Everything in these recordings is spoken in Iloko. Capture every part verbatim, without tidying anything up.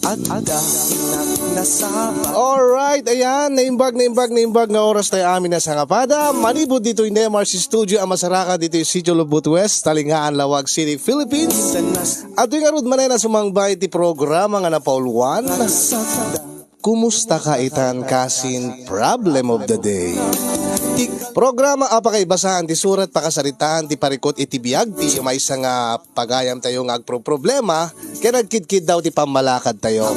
Adda nasaba. Alright, ayan, naimbag, naimbag, naimbag nga oras tayo amin a sangapada. Manipud ditoy Nemar's Studio a masarakan ditoy Sitio Lubot West, Talingaan, Laoag City, Philippines. Adtoy ngarud manen a sumangbay ti programa nga napauluan, Kumusta ka itan kasin Problem of the Day. Programa a pakaibasaan ti surat, pakasaritaan ti parikut iti biag ti maysa nga pagayam tayo nga agproproblema ken agkidkiddaw ti pammalakad tayo.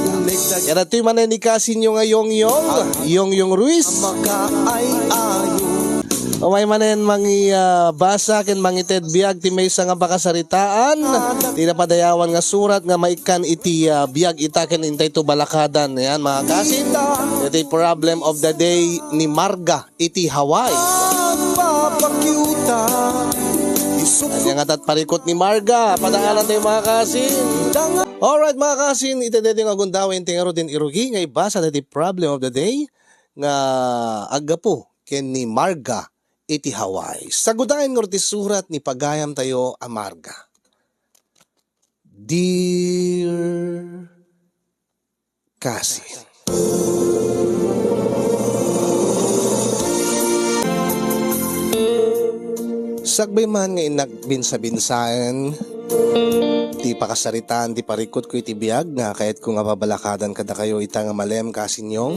Ken adtoy manen ni kasinyo nga Yongyong, Yongyong Ruiz. Makaay-ayo. Umay manen mangi, ah, basa ken mangited biag ti maysa nga pakasaritaan ti napadayawan nga surat nga maikkan iti, ah, biag ita ken intay to balakadan. Ayan, mga kasin, iti problem of the day ni Marga iti Hawaii. Papakiuta, isuk- Ania nga tat parikut ni Marga, padaanan tayo, mga kasin. Alright, mga kasin, iti daytoy nga gundaway ti ngarud ti irugi nga ibasa daytoy problem of the day nga aggapu ken ni Marga iti Hawaii. Sagudayen ngarud ti surat ni pagayam tayo a Marga. Dear Kasin. Sakbay man nga innak binsa-binsaen ti pakasaritaan ti parikutko iti biag nga kayatko nga pabalakadan kadakayo ita nga malem, kasinyo.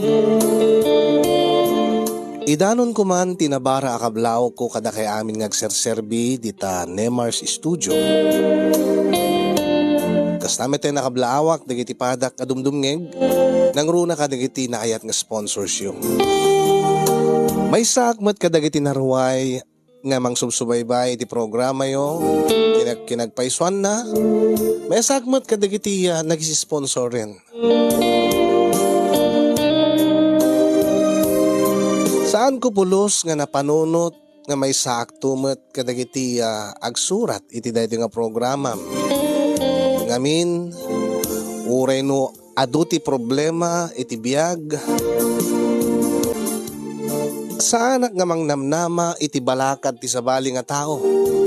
Idanonko man ti nabara a kablawko kadakay amin nga agserserbi dita Nemar's Studio. Kasta met ti nakablawak dagiti padak a dumdumngeg, nangruna kadagiti naayat nga sponsorsyo. Maysaak met kadagiti naruay nga mangsubsubaybay iti programayo, kinag-, kinagpaysuanna. Maysaak met kadagiti, ah, nagisi-sponsoren. Saanko pulos nga napanunot nga maysaakto met kadagiti, ah, agsurat iti daytoy nga programam. Ngamin, uray no adu ti problema iti biag, saanak nga mangnamnama iti balakad ti sabali nga tao.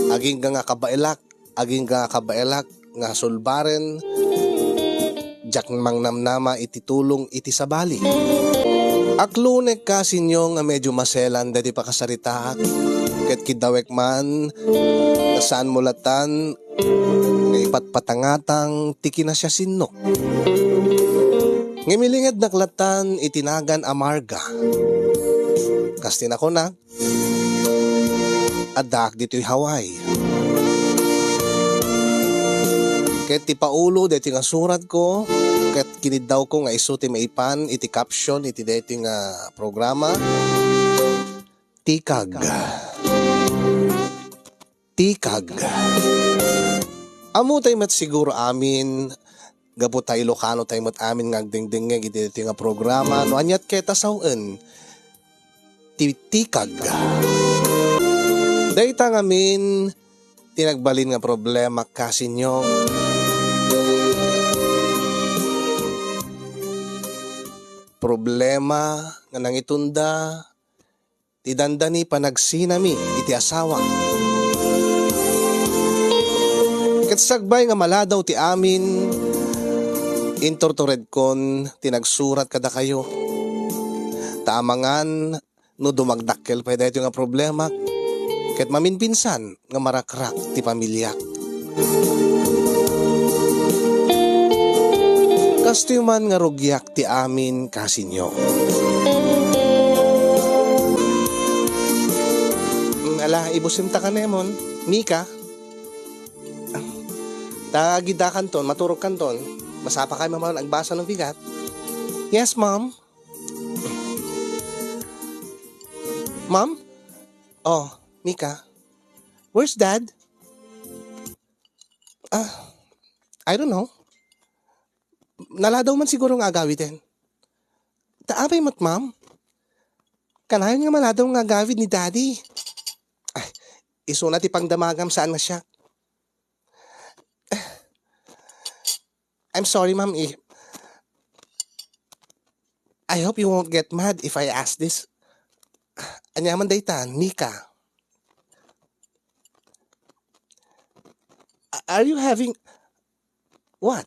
Agingga nga kabaelak, agingga nga kabaelak nga sulbaren, diak mangnamnama iti tulong iti sabali. Aklunek kasinyo nga medyo maselan daydi pakasaritaak, ket kiddawek man nga saanmo latan nga ipatpatangatang ti kinasiasinnok. Ngem ilingednak latan iti nagan a Marga. Kas ti nakunak, addaak ditoy Hawaii. Ket ti paulo daytoy nga suratko, ket kiniddawko nga isu ti maipan iti caption iti daytoy nga programa, Tikag. Tikag. Ammotay met siguro amin, gapu ta Ilocano tay met amin nga agdengdengngeg iti daytoy nga programa, no aniat kayat a sawen ti tikag. Dayta ngamin ti nagbalin nga problema kasinyo. Problema nga nangitunda ti dandani panagsinami iti asawa. Ket sagbay nga maladaw ti amin, inturturedkon ti nagsurat kadakayo. Ta amangan no dumagdakkel pay daytoy nga problemak, ket maminpinsan nga marakrak ti pamiliak. Kastoy man nga rugiak ti amin kasinyo. Mm, ala, ibusim ta kanemon, Mika. Ta agidakanton, maturogkanton. Masapakay man agbasa no bigat. Yes, Mom. Mom? Oh, Mika. Where's Dad? Ah, I don't know. Naladaw man siguro nga agawiden. Ta apay met, Mom? Kanayon nga maladaw nga agawid ni Daddy. Ay, isuna ti pangdamagam, saan nga siak. I'm sorry, Ma'am, eh. I hope you won't get mad if I ask this. Ania man dayta, Mika? A-, are you having what?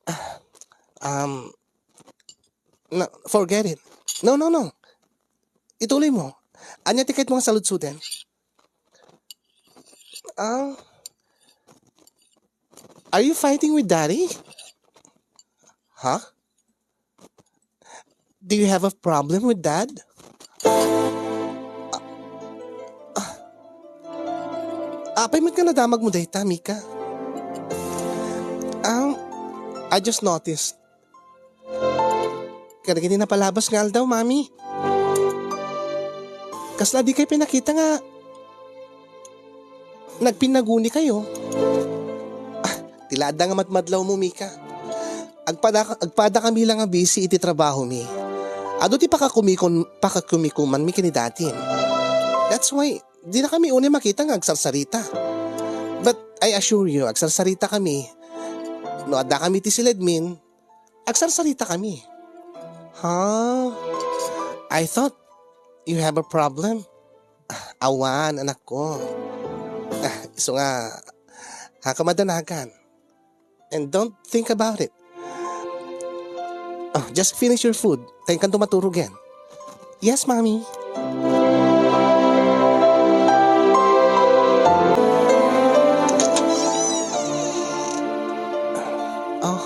Ah, Um, no, forget it. No, no, no. Ituloy mo. Ania ti kayatmo nga saludsuden? Ah, are you fighting with Daddy? Huh? Do you have a problem with Dad? Ah, ah. Apay met nga nadamagmo dayta, Mika? Um, I just noticed. Kadagiti napalabas nga aldaw, Mami. Kasla dikay pay nakita nga nagpinnaguni kayo? Ah, ti la adda nga madmadlawmo, Mika. Agpada, agpada kami la nga busy iti trabahomi. Adu ti pakakumikon-, pakakumikumanmi ken ni Datin. That's why, di na kami unay makita nga agsarsarita. But I assure you, agsarsarita kami. No adda kami ti siledmin, agsarsarita kami. Ha? I thought you have a problem. Ah, awan, anakko. Ah, isu nga, ha, kamadanagan. And don't think about it. Oh, just finish your food. Tayo kanto maturugen. Yes, Mommy. Oh,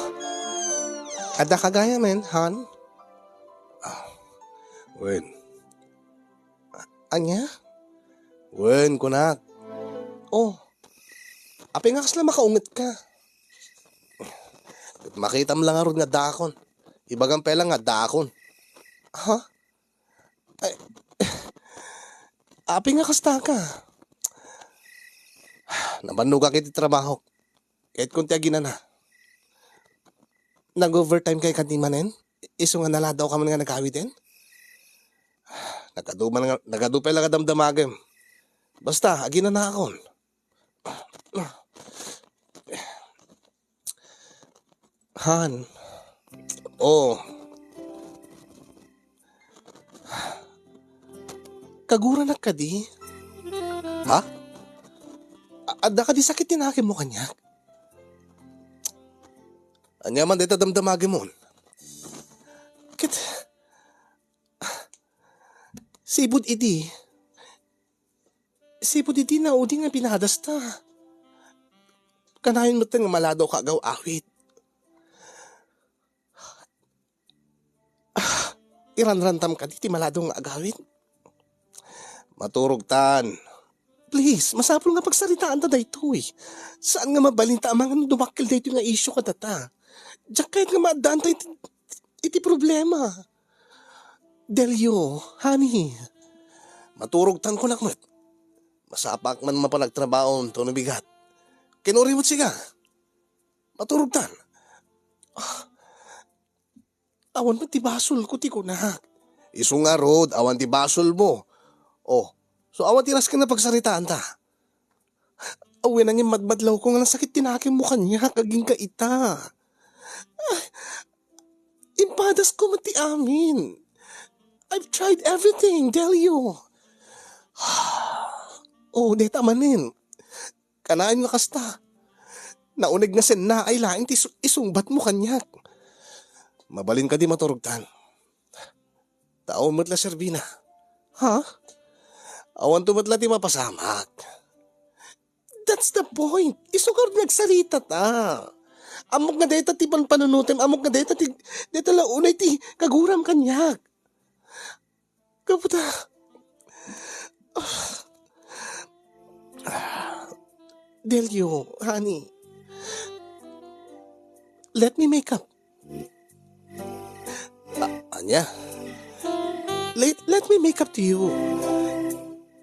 adda ka gayamen, hon? Ah, wen. Ania? Wen, kunak. Oh, apay nga kasla makaunget ka? Makitam lang arud nga dakon. Ibagam pay lang nga dakon. Ha? Ay, apay nga kasta ka? Nabannogak iti trabahok. Ket kun ti aginana. Nag-overtime kay kadi manen? Isu nga naladaw ka man nga nagawiden? Nagadu man nga, nagadu pay la nga damdamagem. Basta, aginanaakon. Han. Oh. Kaguranak kadi? Ha? A-, adda kadi sakit ti nakemmo kaniak? Ania man dayta damdamagemon? Ket, sipud idi, sipud idi naudi nga pinadasta. Kanayon metten nga maladaw ka agaw-awit. Ah, iranrantam kadi ti maladaw nga agawid? Maturogtan. Please, masapul nga pagsaritaanta daytoy. Saan nga mabalinta a mangan no dumakkel daytoy nga isyu kadata? Diak kayat nga maaddaanta iti, iti problema. Delio, honey. Maturogtan kunak met. Masapak man mapan agtrabaho, no bigat. Kinuri met siga. Maturogtan. Ah, awan met ti basolko ti kunak. Isu ngarud, awan ti basolmo. Oh, so awan ti nasken nga pagsaritaanta. Awen, ngem madmadlawko nga nasakit ti nakemmo kaniak, agingga ita. Ah, impadasko met ti amin. I've tried everything, Delio. Oh, deta manen. Kanayon nga kasta. Nauneg nga sennaay laeng ti isu-, isungbatmo kaniak. Mabalin kadi maturogtan. Tao met la serbina. Ha? Awanto met la ti mapasamak. That's the point. Isu nga nagsaritata. Ammok nga dayta ti panpanunutem, ammok nga dayta ti, dayta la unay ti kaguram kaniak. Kaputa. Delio, honey. Let me make up. A-, ania? Let, let me make up to you.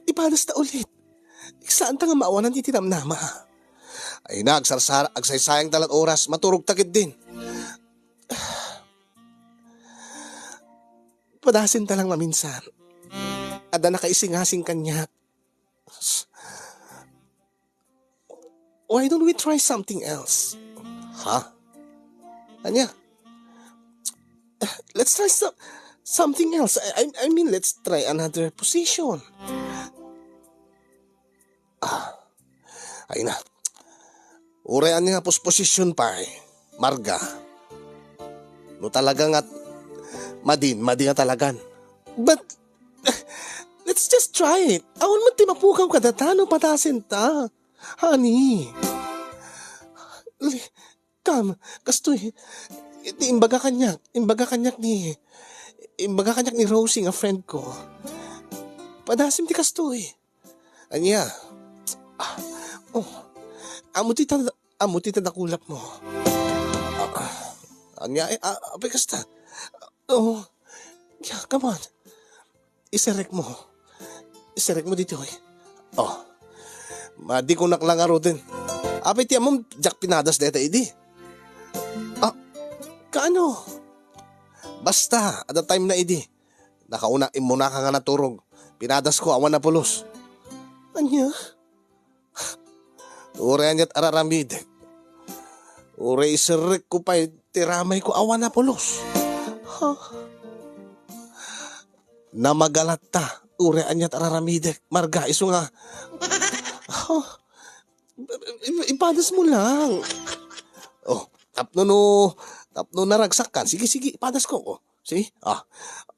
Ipadasta ulit. Saanta nga maawanan iti namnama. Ay na, agsarsar-, agsaysayang talat oras, maturog ta ketdin. Padasen ta lang maminsan. Adda nakaisingasing kaniak. Why don't we try something else? Ha? Ania? Let's try some, something else. I, I, I mean, let's try another position. Ah, ay na. Uray ania nga posposisyon pay, Marga. No talaga nga madin, madi nga talagan. But, let's just try it. Awan met ti mapukaw kadata no padasenta. Honey. Li-, come, kastoy. Iti imbaga kaniak, imbaga kaniak ni, imbaga kaniak ni Rosie nga friend ko. Padasem ti kastoy. Ania? Ah, oh. Ammo ti tan-, ammo ti tanakulap mo. Ah, ania, eh, ah, apay kasta? Oh. Yeah, come on. Iserrek mo. Iserrek mo ditoy. Oh. Madi ko naklang aruden. Apay ti ammom, diak pinadas deta idi. Ah, kaano? Basta, at the time na idi. Nakauna, immunaka nga naturog. Pinadas ko, awan a pulos. Ania? Uray aniat araramidek. Uray iserrek ko pay ti ramay ko, awan a pulos. Ha? Namagalatta. Uray aniat araramidek. Marga, isu nga. Ha? I-, ipadas mo lang. Oh, tapno no, tapno naragsak ka. Sige, sige, ipadas ko. Oh, see? Ah,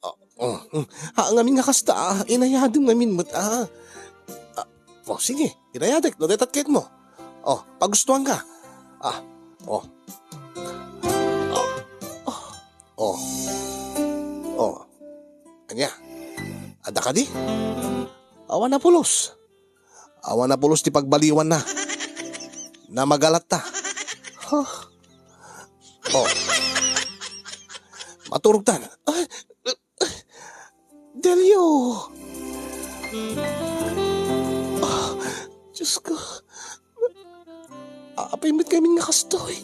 ah, mm, mm. Ha, ngamin nga kasta, ah, inayadem ngamin met, ah. Ah, oh, sige, inayadek, no, detat ket mo. Oh, pagustuhan ka. Ah, oh. Oh, oh, oh. Ania? Adda kadi? Awan a pulos. Awan a pulos ti pagbaliwanna. Namagalatta. Huh. Oh. Maturogtan. Ay, Delio! Ah, Diyos ko. Apay met ngamin nga kastoy?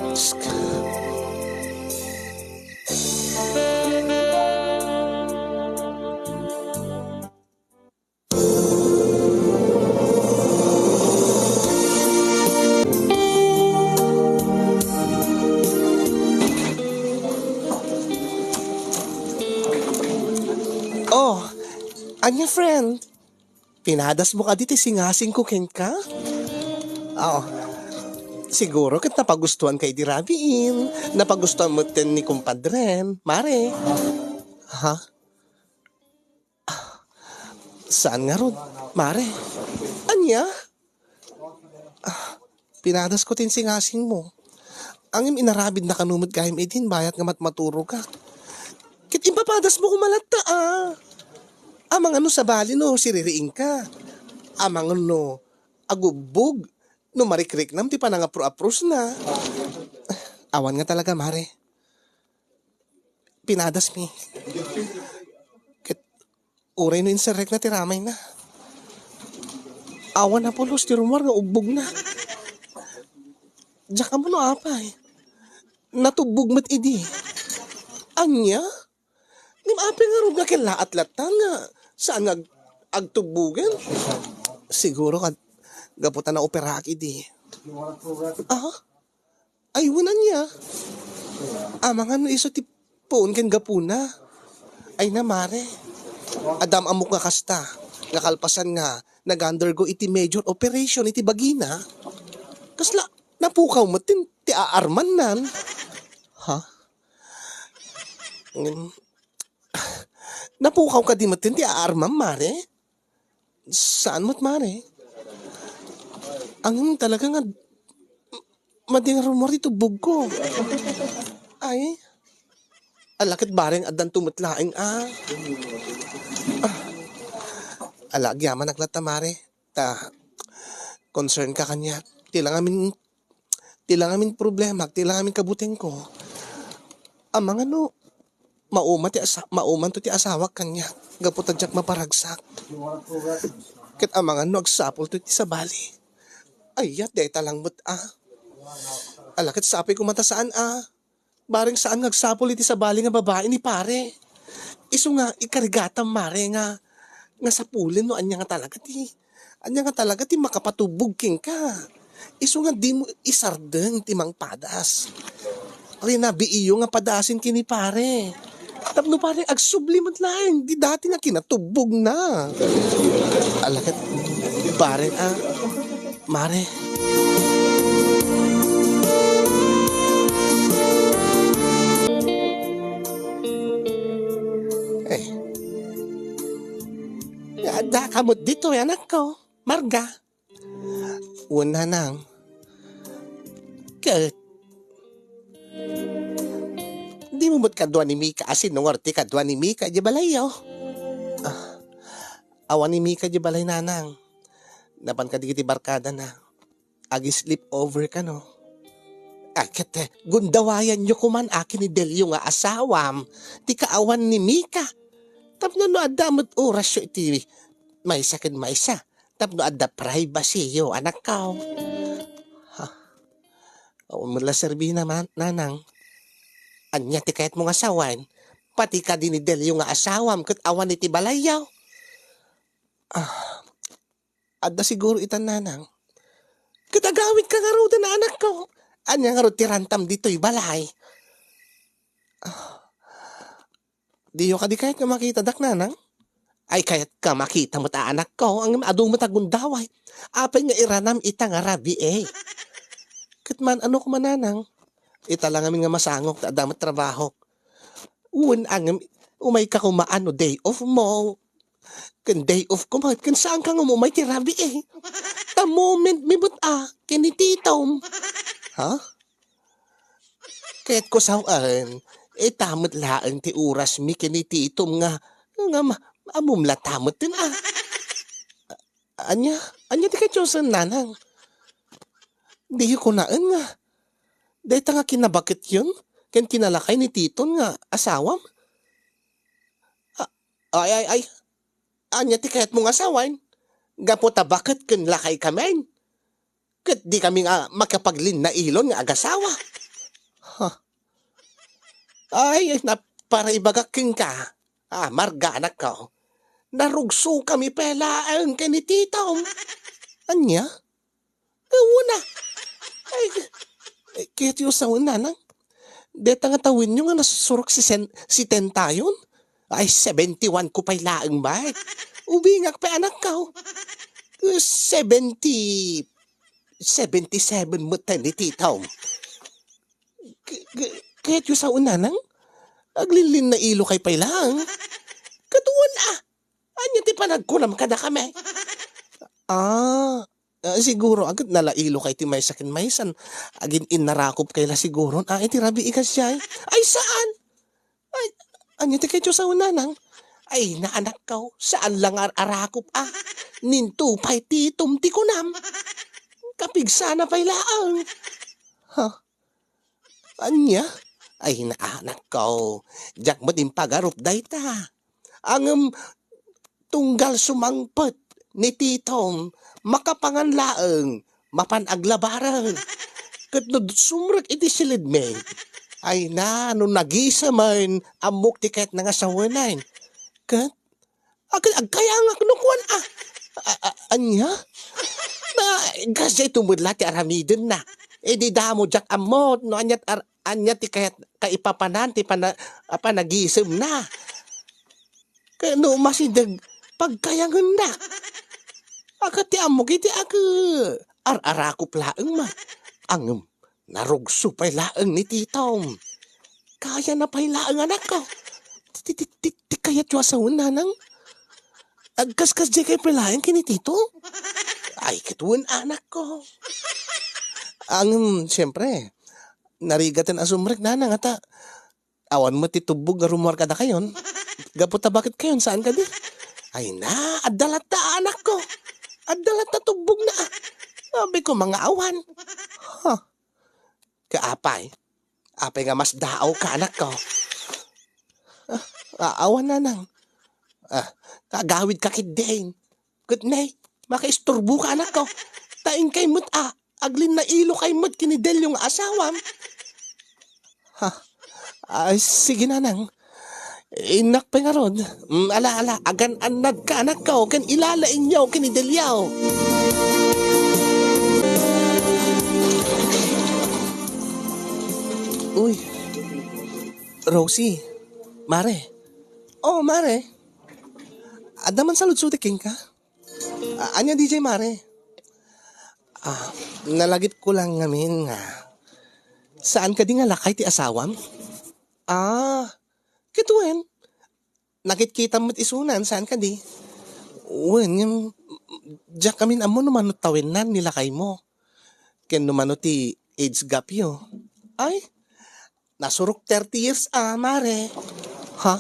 Diyos ko. Oh, ania, friend? Pinadas mo kadi ti singasing ko kenka? Oo. Siguro ket napagustuhan ka idi rabiin. Napagustuhan met ni kumpadren, mare. Ha? Saan ngarud, mare? Ania? Ah, pinadas ko ti singasing mo. Ngem inarabidna kano met gayam idin bayat nga matmaturogak. Ket impapadas mo koma latta, ah. Amangan no sabali no siririingka. Amangan no agubbog no marikriknam ti panangapro-aprosna. Awan nga talaga, mare. Pinadasmi. Ket uray no inserrekna ti ramayna. Awan a pulos ti rummuar nga ubbogna. Diak ammo no apay. Natubbog met idi. Ania? Ngem apay ngarud nga kellaat latta nga saan nga ag-, agtubbogen? Siguro kad-, gapu ta naoperaak idi. Ah? Ay, wen ania? Amangan no isu ti puon ken gapuna. Ay na, mare. Adda am-ammok nga kasta, nga kalpasan nga nag-undergo iti major operation iti bagina. Kasla, napukaw met ti, ti aarmannan. Ha? Ngem, napukaw kadi met ti aarmam, mare? Saan met, mare? Ngem talaga nga madi nga rummuar ti tubbogko. Ay. Ala ket bareng addanto met laeng, ah. Ah. Ala, agyamanak latta, mare. Ta, concern ka kaniak. Ti la ngamin, ti la ngamin problemak, ti la ngamin kabutengko. Amangan no, mauma ti asa-, maumanto ti asawak kaniak, gapu ta diak maparagsak. Ket amangan no agsapulto iti sabali. Ay, dayta lang met, ah. Ala ket sapay koma ta saan, ah. Bareng saan nga agsapul iti sabali nga babai ni pare. Isu nga ikarigatam, mare, nga, nga sapulen no ania nga talaga ti, ania nga talaga ti makapatubbog kenka. Isu nga dimo isardeng ti mangpadas. Rinabiiyo nga padasen ken ni pare. Tapno pare, agsubli met laeng, di dati nga kinatubbogna. Ala ket, pare, ah, mare. Ammom ditoy, anakko. Marga. Wen, nanang. Ket, dimo met kadua ni Mika a sinuwerte kadua ni Mika idiay balayyo? Ah, awan ni Mika idiay balay, nanang. Napan kadagiti barkadana. Agi-sleepover kano. Ah, ket, eh, gundawayanyo koman a ken ni Delio nga asawam ti kaawan ni Mika. Tapno no adda met orasyo iti maysa ken maysa, tapno adda privacy-yo, anakko. Ha. Awan met la serbina, ma-, nanang. Ania ti kayatmo nga sawen? Pati kadi ni Delio nga asawam ket awan iti balayyo? Ah, adda siguro itan, nanang. Ket agawidka ngaruden a, anakko. Ania ngarud ti rantam ditoy balay? Ah, diyo kadi kayat nga makitadak, nanang? Ay, kayatka makita met a, anakko, ngem adu met a gundaway. Apay nga iranam ita nga rabii? Ket man-ano koma, nanang? Ita la ngamin nga masangok ta adda met trabahok. Wen, ngem umayka koma no day off mo. Ken day off ko met, ken saanka nga umay ti rabii. Ta moment mi met a, ken ni titom. Ha? Kayatko sawen, ita met laeng ti oras mi ken ni titom nga, nga ma-, ammom latta metten a. Ania? Ania ti kayatyo sawen, nanang? Diyo kunaen nga, dayta nga kinabaketyon ken kinalakay ni titom nga asawam? A-, ay, ay, ay. Ania ti kayatmo nga sawen? Gapu ta baket ken lakaykamin, ket dikami nga makapaglinnailon nga agasawa. Ha. Ay, na, para ibagak kenka. Ah, Marga, anakko. Narugsokami pay laeng ken ni titom. Ania? Wen a. Ay, eh, kayatyo sawen, nanang? Dayta nga tawenyo nga nasurok si sen-, setentayon? Ay, seventy-one ko pay laeng met. Ubingak pay, anakko. Eh, seventy, seventy-seven met ni titom. K-, k-, kayatyo sawen, nanang? Aglinlinnailokay pay laeng. Ket wen a. Ania ti panagkunam kadakami? Ah, ah, siguro, a, ket nalailokay ti maysa ken maysan. Agin-innarakopkay la siguron. Ah, iti rabii kasdiay? Ay, saan? Ay, ania ti kayatyo sawen, nanang? Ay, na, anakko, saan la nga ar-arakop a. Ninto pay titom ti kunam. Kapigsana pay laeng. Ha? Ania? Ay, na, anakko, diak met impagarup dayta. Ngem tunggal sumangpet ni titom, makapangan laeng, mapan aglabareng. Ket no sumrek iti silidmi, ay na, no nagisemen, ammok ti kayatna nga sawenen. Ket Ag-, agkayangak no kuan a. A-, a-, ania? Na, kasdiay met la ti aramidenna. Idi damo diak ammo no ania ti ar-, ania ti kayat-, kaipapanan ti pana-, a, panagisemna. Ket no masideg, pagkayangennak. Ket ti ammok iti ag-, ar-arakop laeng met. Ngem, narugso pay laeng ni titom. Kayana pay laeng, anakko. Ti, ti, ti, ti, ti kayatyo a sawen, nanang? Agkaskasdiay kay pay laeng ken ni tito? Ay, ket wen, anakko. Ngem, siempre, narigaten a sumrek, nanang, ata awan met ti tubbog nga rummuar kadakayon. Gapu ta baketkayon, saan kadi? Ay na, adda latta, anakko. Adda latta tubbogna. Sabi ko, mga awan. Huh. Kaapay? Apay nga masdaawka, anakko? Ah, a-, awan, nanang. Ah, agawidka ketdin. Ket ne, makaisturboka, anakko. Ta inkay met a, aglinnailokay met ken ni Delio nga asawam. Ha? Ay, sige, nanang. Innak pay ngarud. Mm, ala, ala, agan-annadka, anakko, ken ilalaingyo ken ni Delio. Uy, Rosie, mare. Oh, mare. Adda man saludsodik kenka? A-, ania diay, mare? Ah, nalagipko lang ngamin nga saan kadi nga lakay ti asawam? Ah, ket wen, nakitkitam met isunan, saan kadi? Wen, ngem, diak amin ammo no mano tawennan ni lakaymo. Ken no mano ti age gap yo. Ay, nasurok thirty years a, mare. Ha?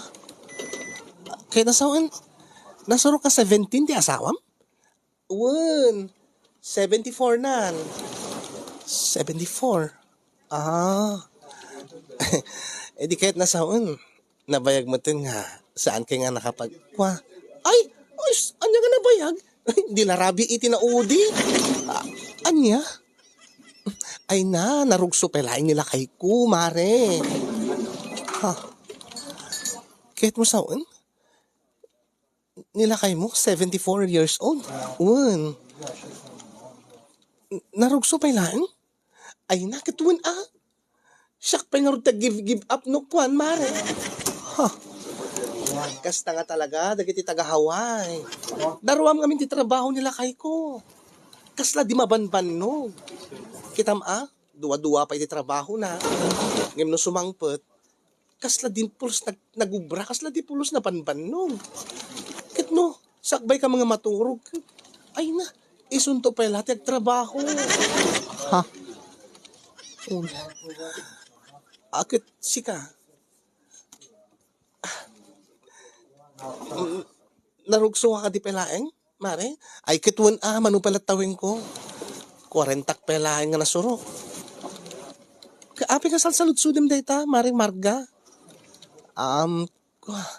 Kayatna sawen, nasurok a seventeen ti asawam? Wen, seventy-four nan. Seventy-four? Ah. Eh, di kayatna sawen. Nabayag metten nga, saan kay nga nakapag-, kua. Ay! Ay, s-, ania nga nabayag? Di la rabii iti naudi. Ah, ania? Ay na, narugso pay laeng ni lakayko, mare. Ha? Kayatmo sawen? Ni lakaymo, seventy-four years old. Wen. N-, narugso pay laeng? Ay na, ket wen a. Siak pay ngarud ti give, give up no kuan, mare. Ha. Kasta nga talaga dagiti taga Hawaii. Daruam ngamin ti trabaho ni lakayko. Kasla di mabanbannog. Kitam a, dua-dua pay ti trabahona. Ngem no sumangpet, kasla di pulos nag-, nagubra, kasla di pulos nabanbannog. Ket no, sakbay ka nga maturog. Ay na, isunto pay la ti agtrabaho. Ha? Ul-, a, ket sika? Mm, narugso ka kadi pay laeng, mare? Ay, ket wen a, mano pay la tawenko. Kuarentak pay laeng nga nasurok. Ka-, apay nga salsaludsodem dayta, Mare Marga? Am, kua-,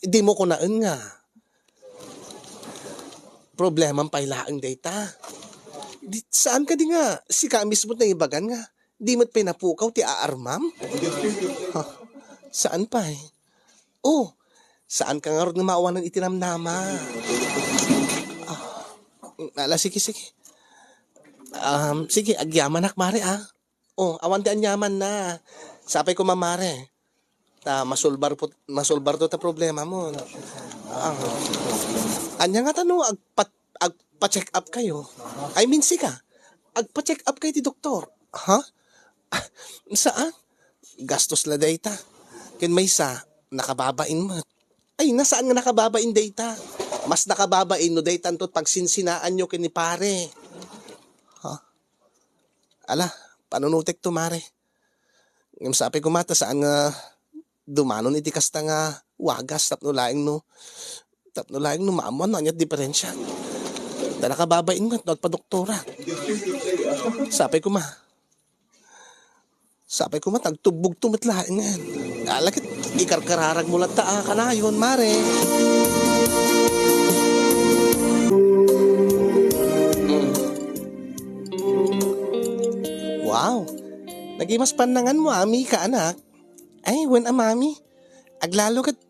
dimo kunaen nga. Problemam pay laeng dayta. Di, saan kadi nga, sika mismo ti naibagan nga, di met pay napukaw ti aarmam? Ha, saan pay? Oh, saan ka ngarud nga maawanan iti namnama? Ah, ala, sige, sige. Um, sige, agyamanak, mare, ah. Oh, awan ti anyamanna. Sapay koma, mare. Ta masolbar po, masolbar to ta problemamo. Ah. Anya nga ta no agpat-, agpa-check up kayo? I mean, sika, agpa-check up kayo ti doktor. Ha? Ah, saan? Gastos la dayta. Ken maysa, nakababain met. Ay, na, saan nga nakababain dayta? Mas nakababain no daytanto ti pagsinsinaanyo ken ni pare. Ha? Ala, panunutek to, mare. Ngem sapay koma ta saan nga dumanon iti kasta nga wagas tapno laeng no, tapno laeng no maammoan no ania ti diferensia. Ta nakababain met no agpadoktora. Sapay koma. Sapay koma ta agtubbogto met laengen. Ala ket, ikarkararagmo latta a kanayon, mare. Wow! Nagimas pannanganmo a, Mika, anak. Ay, wen a, Mami. Aglalo ket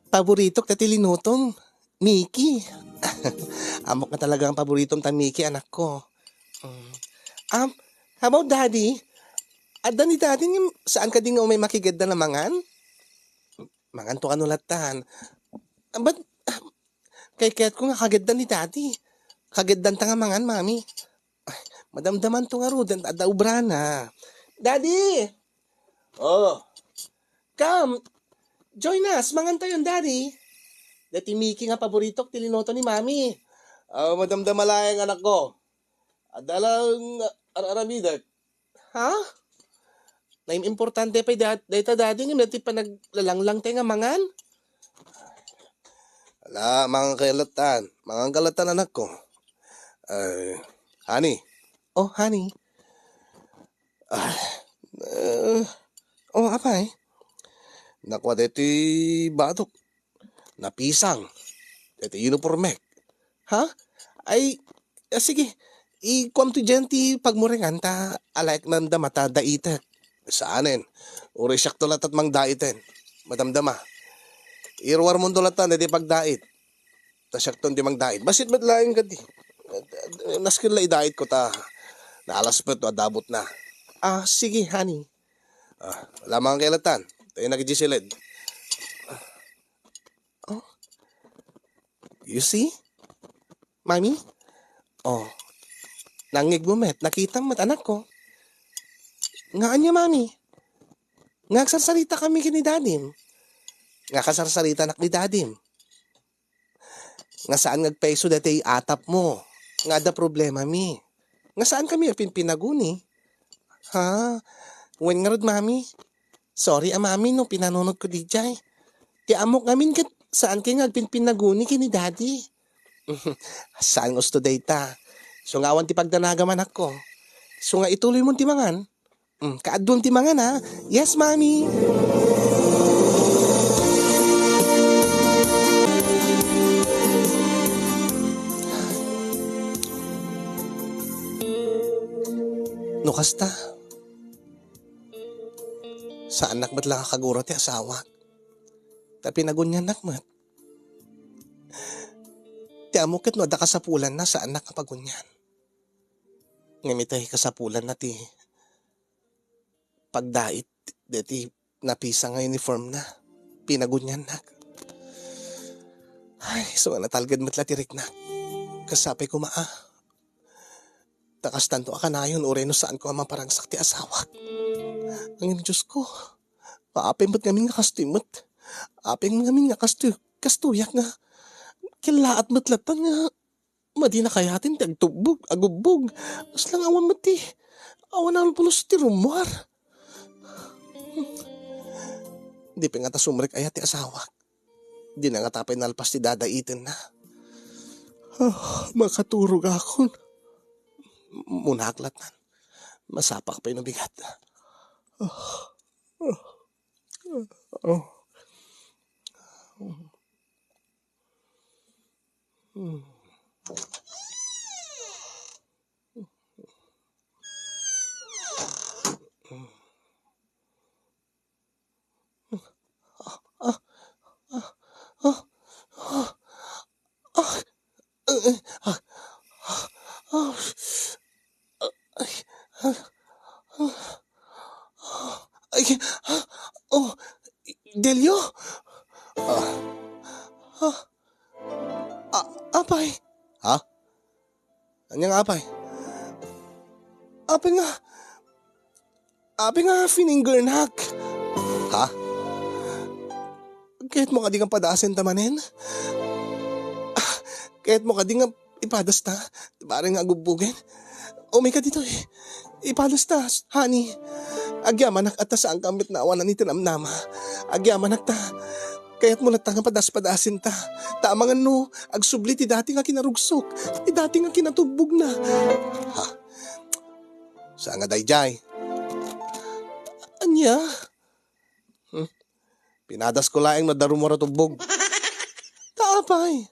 paboritok dayta linutom, Miki. Ammok nga talaga nga paboritom ta Miki, anakko. Mm. Um, how about Daddy? Adda ni Daddy, ngem saan kadi nga umay makigeddan a mangan? Mangan to kano lattan. But, kaykayatko nga kageddan ni Daddy. Kageddanta nga mangan, Mami. Ay, madamdaman to ngaruden, adda obrana. Daddy! Oh, come, join us, mangan tayon, Daddy. Dayta Miki nga paboritok ti linuto ni Mami. Ah, madamdama laeng, anakko. Adda lang ar-aramidek. Ha? Naim-, importante pay dat-, dayta, Daddy, ngem dayta panaglalanglang tayo nga mangan? Ala, mangan kayo lattan. Mangan ka lattan, anakko. Eh, honey. Oh, honey. Ah, eh, oh, apay? Nakua daytoy batok. Napisang. Daytoy uniformek. Ha? Ay, ah, sige. Ikuam to dian ti pagmurengan ta alaek namdama ta daitek. Saanen. Uray siak to latta ti mangdaiten. Madamdama. Iruar mo to latta daytoy pagdait. Ta siakton ti mangdait. Bassit met laeng kadi. Nasken la idaitko ta naalaspet no adda abutna. Ah, sige, honey. Ah, ala, mangan kayo lattan. Tayo na kay Giseled. Oh. You see? Mami? Oh. Nangngegmo met, anakko. Nga ania, Mami? Nga agsarsarita kami ken ni Dadim. Nga kasarsaritanak ni Dadim. Nga saan nga agpayso daytoy atapmo? Nga adda problemami? Nga saankami agpinpinaguni? Ha? Wen ngarud, Mami? Sorry a, Mami, no pinanunotko diay. Ti ammok ngamin ket saankay nga agpinpinaguni ken ni Daddy. Saan nga usto dayta? Isu nga awan ti pagdanagam, anakko. Isu nga ituloymon ti mangan. Mm, kaadduam ti mangan, ha? Yes, Mami. No kasta, saannak met la nga kagura ti asawak. Ta pinaguniannak met. Ti ammok ket no adda kasapulanna, saannak nga pagunian. Ngem itay kasapulanna ti pagdait deti napisa nga uniformna. Pinaguniannak. Ay, isu nga natalged met la ti riknak. Kas sapay koma a. Ta kastanto a kanayon uray no saanko a maparagsak ti asawak. Ngem, Diosko, apay met ngamin nga kastoy met. Apay ngamin nga kastoy, kastoyak nga. Kellaat met latta nga madi nakayaten ti agtubbog, agubbog. Kasla nga awan met ti, awan a pulos ti rummuar. Di pay ngata sumrek aya ti asawak. Dina ngata pay nalpas ti dadaitenna. Ah, makaturogakon. Munak lattan. Masapak pay no bigat. Ah, ah, ah. Ay, oh, Delio? Ah, ah, ah, apay? Ha? Ania nga apay? Apay nga, apay nga fininggernak? Ha? Kayatmo kadi nga padasenta manen? Ah, kayatmo kadi nga ipadasta? Bareng nga agubbugen? Umay ka ditoy. Ipadasta, honey. Agyamanak ta saanka met nga awanan iti namnama. Agyamanak ta. Kayatmo latta nga padas-padasenta. Ta amangan no, agsubli ti dati nga kinarugsok, ti dati nga kinatubbogna. Ha? Saan nga daydiay? Ania? Hmm? Pinadasko laeng no adda rummuar a tubbog. Ta apay?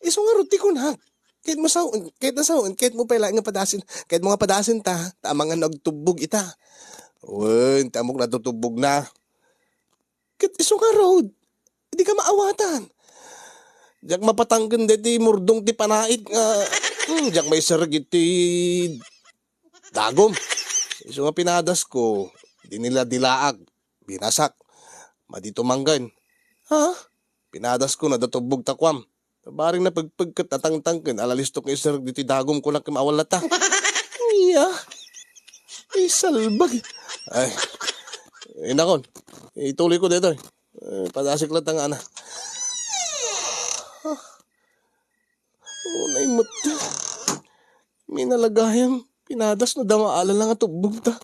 Isu ngarud ti kunak. Kayatmo sao-, kayatna saoen, kayatmo pay laeng nga padasen, kayatmo nga padasenta, ta amangan no agtubbog ita. Wen, ti ammok natutubbogna. Ket isu ngarud, dika maawatan. Diak mapatangken daytoy murdong ti panait nga, hmm, diak maiserreg iti dagom. Isu nga pinadasko, dinila-dilaak, binasak, madi tumangken. Ha? Pinadasko, nadda tubbog ta kuam. Bareng napegpeg ket natangtangken, alalistok nga iserreg ditoy dagom, kunak ket awan latta. Iya. Ay, salbag. Ay. Inakon, ituloyko daytoy. Eh, padasek latta nga ana. Unay met. Minalagayam, pinadas no adda maala nga tubbog ta.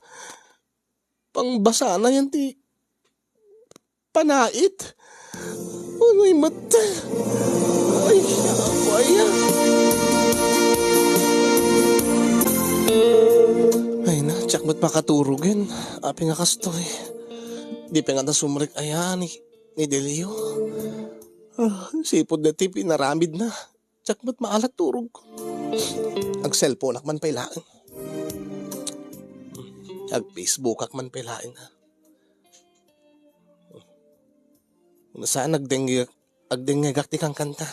Pangbasana yan ti panait. Unay met. Ay, apay, ah. Ay na, diak met makaturogen. Apay nga kastoy. Di pay ngata sumrek aya ni, ni Delio. Ah, sipud daytoy pinaramidna. Diak met maala ti turogko. Ag-cellphoneak man pay laeng. Ag-Facebookak man pay laeng. Saan agdengngeg-, agdengngegak ti kankanta.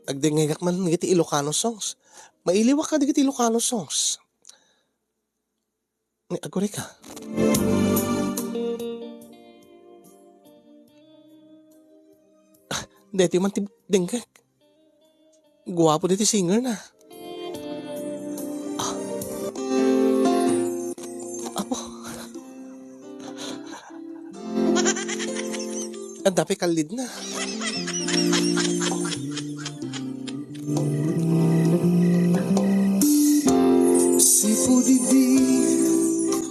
Agdengngegak man dagiti Ilocano songs. Mailiwak kadagiti Ilocano songs. Ni agurayka. Ah, deti man ti denggek. Guapo deti singer na. Ah. Apo. Adda pay kallidna. Sipud idi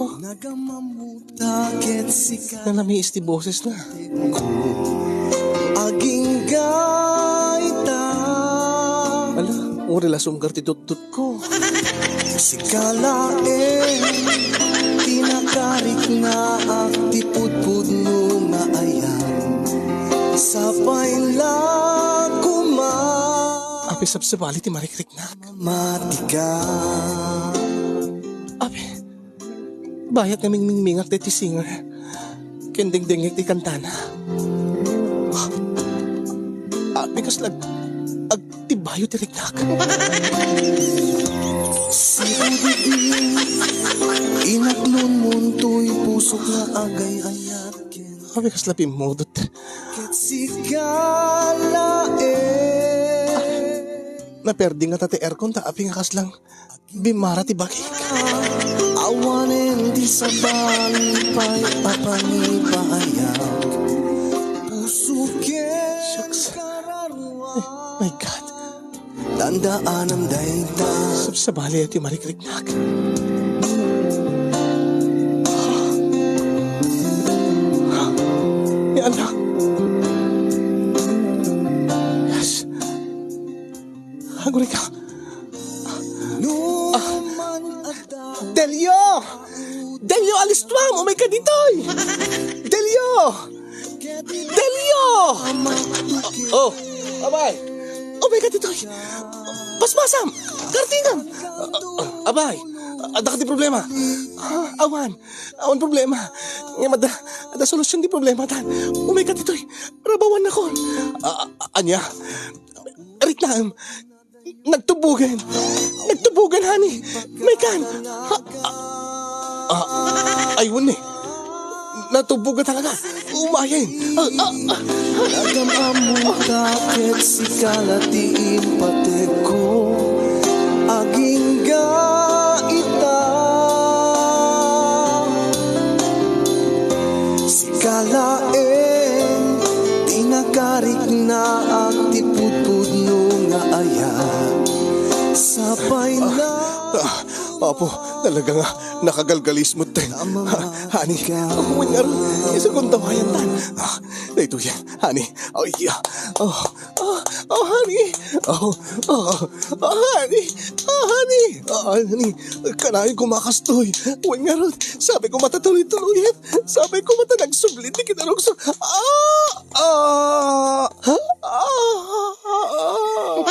Oh. Nagamamuta ket sika Nalamiis ti bosesna. Agingga ita. Ala, uri la sumgar ti tutut ko. Sika laeng ti nakariknaak ti pudpudno nga ayan. Sapay la koma. Apay sabsabali ti marikriknak. Matika. Apay, bayat nga mingmingmingak daytoy singer. Ken dengdengngek ti kantana. Apay kasla ag-, agtibayo ti riknak. Sipud idi inaknonmon toy pusok nga agay-ayat ken Apay kasla pimmudot. Ket sika laeng. Naperdi ngata ti aircon ta apay nga kaslang bimmara ti bagik. Awanen ti sabali pay a pangipaayag. Puso ket Shucks. Kararua. My God. Tandaanam dayta. Sabsabali ti marikriknak. Ya Allah. Yes. Agurika. No man adda Delio! Delio, alistuam! Umayka ditoy! Delio! Delio! Oh, abay! Umayka ditoy! Pasmasam! Kartingam! Abay! Adda kadi problema! Awan! Awan problema! Ngem adda, adda solusyon ti problema tan. Umayka ditoy! Rabawannakon! A-, a-, ania? Riknaem! Nagtubogan! Nagtubogan, honey! Maykan! Ha? Ah, ah, ay, wen ni. Natubogan talaga. Umayen. Ah, ah, ah. Nagam-ammoka ket sika la ti impategko. Agingga ita. Sika laeng ti nakariknaak ti pudpudno nga ayat. Sapay na. Ah, Apo, talaga nga nakagalgalismo tayo. Ha, honey, wen ngarud, isu kong tawayan tan. Ah, daytoy yan, honey. Ay, ah, oh, oh, oh, honey. Oh, oh, oh, honey. Oh, honey. Oh, honey. Kanayon ko makastoy. Wen ngarud, sapay ko mata tuloy-tuloyan. Sapay ko mata nagsubli ti kinarugso. Ah! Ah! Ah! Ah! Ah!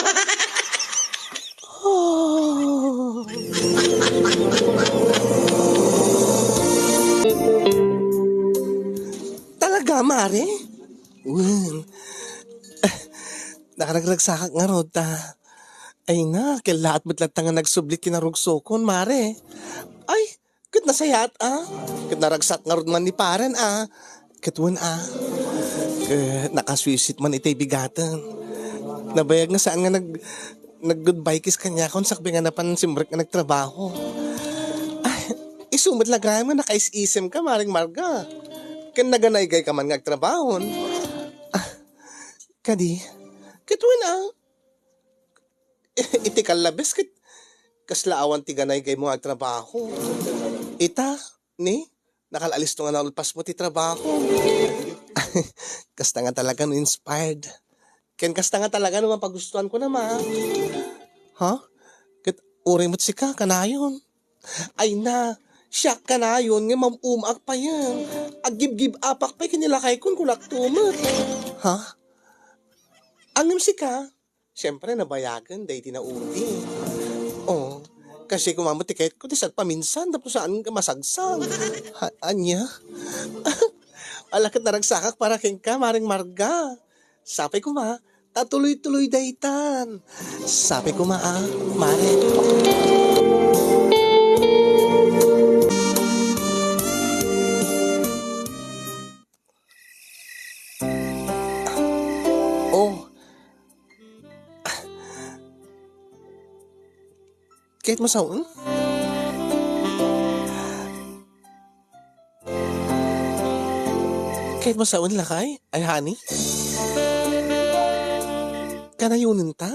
Talaga, mare? Wen. Nakaragragsakak ngarud ta. Ay na, kellaat met latta nga nagsubli ti kinarugsokon, mare. Ay, ket nasayaat, a. Ket naragsak ngarud man ni paren, a. Ket wen, a. Ket nakaswisit man itay bigaten. Nabayag nga saan nga nag-, nag-goodbye kiss kaniakon sakbay nga napan simrek nga nagtrabaho. Ay, isu met la gayam nga nakais-isemka, Maring Marga. Ken naganaygayka man nga agtrabahon. Ah, kadi? Ket wen, a. Iti kallabes ket kasla awan ti ganaygaymo nga agtrabaho. Ita, ni, nakal-alisto nga naulpasmo ti trabaho. Kasta nga talaga no inspired. Ken kasta nga talaga no mapagustuhan ko na, ma. Ha? Ket uray met sika, kanayon. Ay na, siak kanayon nga mam-umaak payen. Aggibgib-apak pay ken ni lakaykon, kunak to met. Ha? Ngem sika, Siyempre, nabayagen daydi naudi. Oh, kasi koma met ti kayatko ti sadpaminsan tapno saan nga masagsag. Ha, ania? Ala ket naragsakak para kenka, Maring Marga. Sapay koma, ta tuloy-tuloy daytan. Sapay koma, a, Mare. Oh. Ket masawen? Kayatmo sawen, lakay? Ay, honey? Kanayonenta?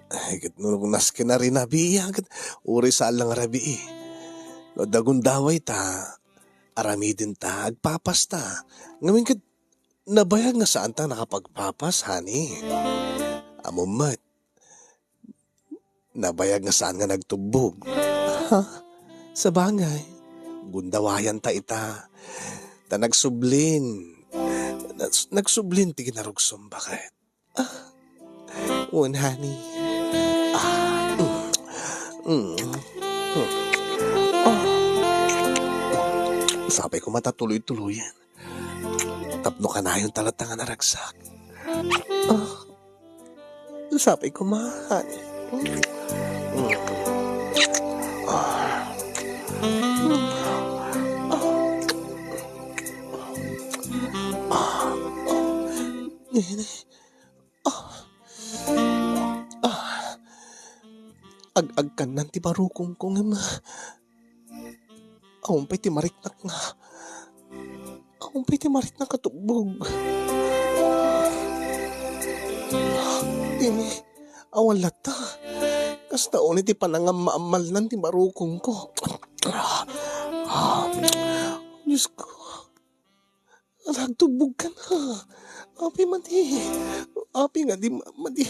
Ay, ket no nasken a rinabii, ket uray saan la nga rabii. No adda gundawayta, aramidenta, agpapasta. Ngamin ket nabayag nga saanta nakapagpapas, honey. Ammom met, nabayag nga saan nga nagtubbog. Ha? Sabagay, gundawayanta ita. Ta nagsublin. Nags-, nagsublin ti ginarugsom, baket. Ah. Wen, honey. Ah. Mm. Mm. Mm. Ah. Sapay koma ta tuloy-tuloyen. Tapno kanayonta latta nga naragsak. Ah. Sapay koma, honey. Mm. Ah. Ah. Nene. Ah. Ah. Ag-agkannan ti barukongko ngem, ah, awan pay ti mariknak nga, awan pay ti mariknak a tubbog. Ini, awan latta. Kasta unay ti panangammaammalnan ti barukongko. Ah. Ah. Diyos ko. Nagtubbogkan, ha? Apay madi? Apay nga di ma-, madi?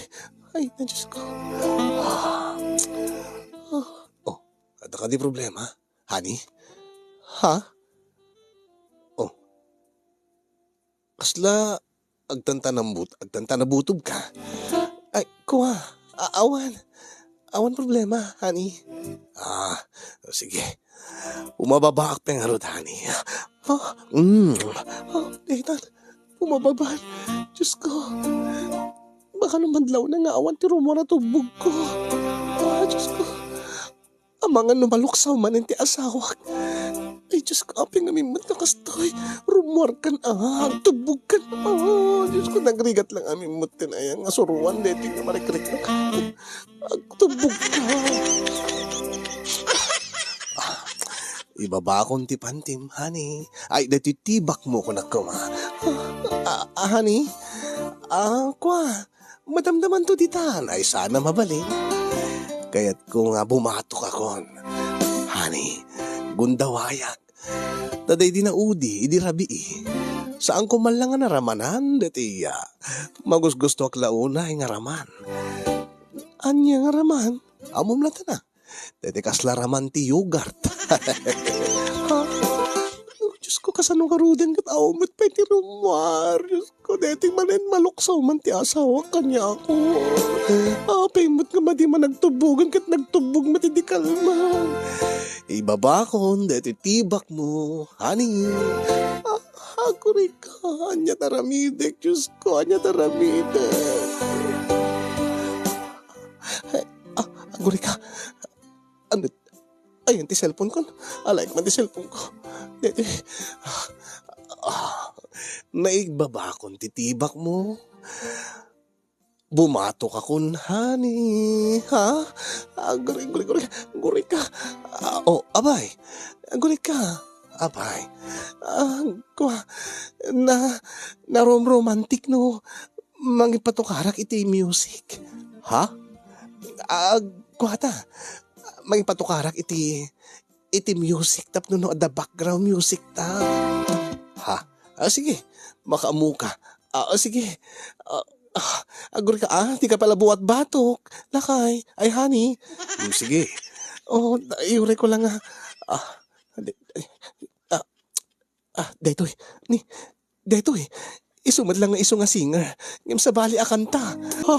Ay, na Diyos ko. Ah. Ah. Oh, adda kadi problema, honey? Ha? Oh. Kasla agtantanabut-, agtantanabutobka? Ay, kua. A-, awan. Awan problema, honey. Ah, sige. Bumababaak pay ngarud, honey. Ah, mm. Ah, daytan. Bumababa. Diyos ko. Baka no madlawna nga awan ti rummuar a tubbogko. Ah, Diyos ko. Amangan no maluksaw manen ti asawak. Ay, Diyos ko, apay ngamin met nga kastoy. Rummuarkan, ah, agtubbogkan. Ah, Diyos ko, nagrigat lang amin met ti nayan nga suruan, deti nga marikriknak. Agtubbogka. Ah, ibabakon ti pantim, honey. Ay, deti tibakmo, kunak koma. Ah, ah, honey? Ah, kua, madamdamanto ditan, ay sana mabalin. Kayatko nga bumatokakon. Honey, gundawayak. Ta daydi naudi idi rabii. Saanko man la nga naramanan daytoy a. Magusgustoak la unay nga raman. Ania nga raman? Ammom latta na. Daytoy kasla raman ti yogurt. Ha? Oh, Diyos ko, kasano ngaruden ket awan met pay ti rummuar. Diyos ko, deti manen maluksaw man ti asawak kaniako. Apay met nga madi man nagtubbogan ket nagtubbog met idi kalman. Ibabakon deti tibakmo, honey. Ah, agurika, ania ta aramidek, Diyos ko, ania ta aramidek. Ay, ah, agurika. Ano? Ayan ti cellphone ko. Alaek man ti cellphone ko. Deti. Ah, ah, naibabakon ti tibakmo. Bumatokakon, honey, ha? Ah, guri, guri, guri, gurika. Ah, oh, abay. Gurika. Abay. Ah, kua, na, naromromantik no mangipatokarak iti music. Ha? Ah, kua ta. Mangipatokarak iti, iti music tapno no adda background music ta. Ha? Ah, sige. Makaammoka. Ah, ah, sige. Ah, ah, agurika, ah, di ka pala buwat batok. Lakay. Ay, honey. Hmm, sige. Oh, iuray ko lang nga. Ah, di-, ah, Ah, daytoy. Ni, daytoy. Isu met lang nga isu nga singer. Ngem sabali a kanta. Ha?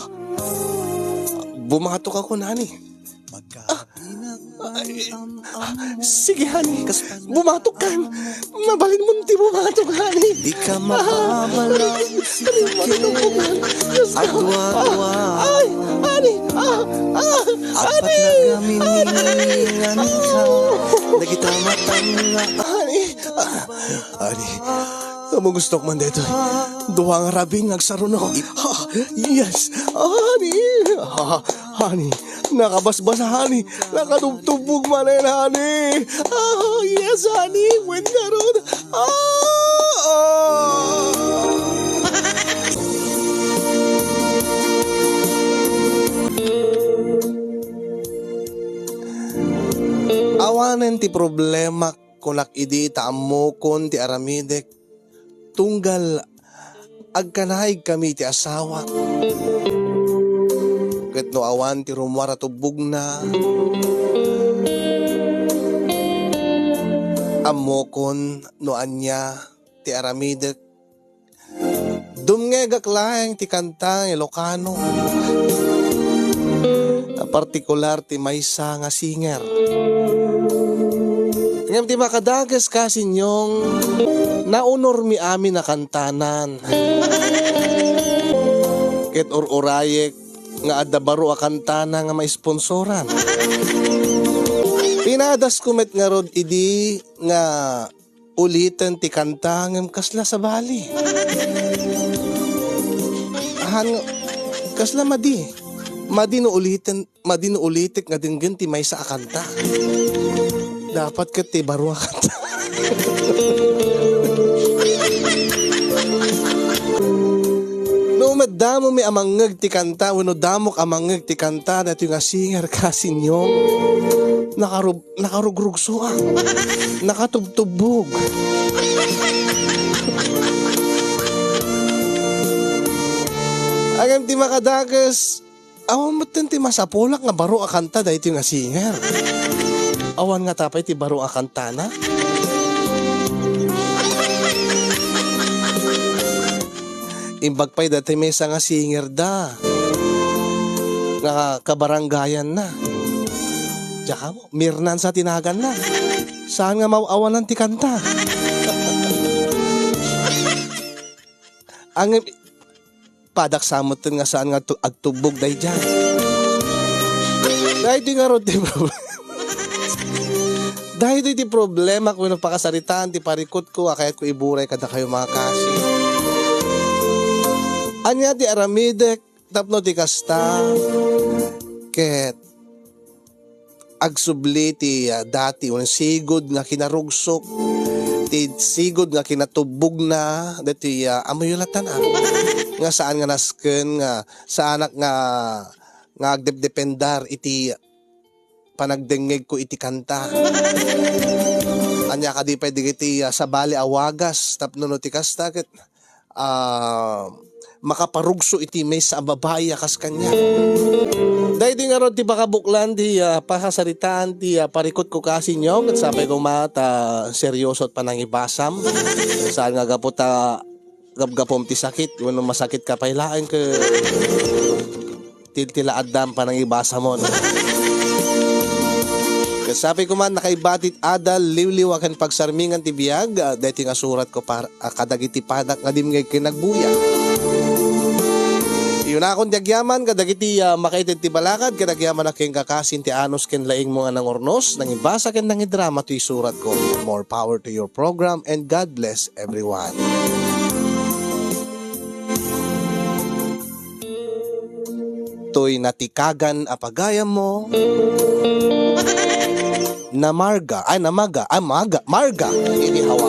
Bumatokakon, honey. Ah, ay, sige, honey. Bumatokkan. Mabalinmon ti bumatok, honey. Di ka mababalaw. Ay, honey. Ah, ah, honey. Apat na gamin, honey. Honey. Nga nika. Dagita matanga. Honey. Ah, Honey, ammom gustoak man daytoy. Dua nga rabing nga agsarunok. Ha, yes. Honey. Ha, honey. Nakabasbasa, honey. Nakatubtubbog manen, honey. Ah, yes, honey. Wen ngarud. Ah! Oh! Awanen ti problemak, kunak idi, ta ammokon ti aramidek. Tunggal agkanaigkami ti asawak, ket no awan ti rummuar a tubbogna, ammokon no ania ti aramidek. Dumngegak laeng ti kanta nga Ilocano, a partikular ti maysa nga singer. Ngem ti makadakes, Kasinyong, naunormi amin a kantanan. Ket ur-urayek nga adda baro a kantana nga maisponsoran. Pinadasko met ngarud idi nga uliten ti kanta ngem kasla sabali. Ahan nga, kasla madi. Madi no uliten, madi no ulitek nga denggen ti maysa a kanta. Dapat ket ti baro a kanta. No met damomi a mangngeg ti kanta, wenno damok a mangngeg ti kanta, daytoy nga singer, Kasinyong, nakarub-, nakarugrugsoak. Nakatubtubbog. Ngem ti makadakes, awan metten ti masapulak nga baro a kanta daytoy nga singer. Awan ngata pay ti baro a kantana. Imbag pay daytoy maysa nga singer da nga kabarangayanna. Diak ammo, Mirnan sa ti naganna. Saan nga maaw-awanan ti kanta. Ngem, padak sa metten nga saan nga tu-, agtubbog daydiay. Daytoy ngarud ti problem. Daytoy ti problemak wenno pakasaritaan ti parikutko a kayatko iburay kadakayo, mga kasi. Ania ti aramidek tapno ti kasta ket agsubli ti, ah, dati wenno sigud nga kinarugsok, ti sigud nga kinatubbogna, dati, ah, ammoyo latta, ah, nga saan nga nasken, nga saanak nga, nga agdepdependar iti panagdengngegko iti kanta. Ania kadi pay dagiti, ah, sabali a wagas tapno no ti kasta ket, ah, makaparugso iti maysa a babai a kas kaniak. Daytoy ngarud ti pakabuklan ti, ah, pakasaritaan ti, ah, parikutko, Kasinyong, ket sapay koma ta serioso ti panangibasam. Saan nga gapu ta gapgapum ti sakit wenno masakitka pay laeng ket tiltilaadam panangibasamon. Ket sapay koma, nakaibati ti adal, liwliwa ken pagsarmingan ti biag, ah, daytoy nga suratko para, ah, kadagiti padak nga dimngeg ken nagbuya. Iyunakon ti agyaman kadagiti, ah, makaited ti balakad, ket agyamanak kenka, Kasin, ti anus ken laingmo nga nangurnos, nangibasa ken nangidrama toy suratko. More power to your program and God bless everyone. Toy natikagan a pagayammo, namarga, ay, namaga, ay, maga, marga iti hawa.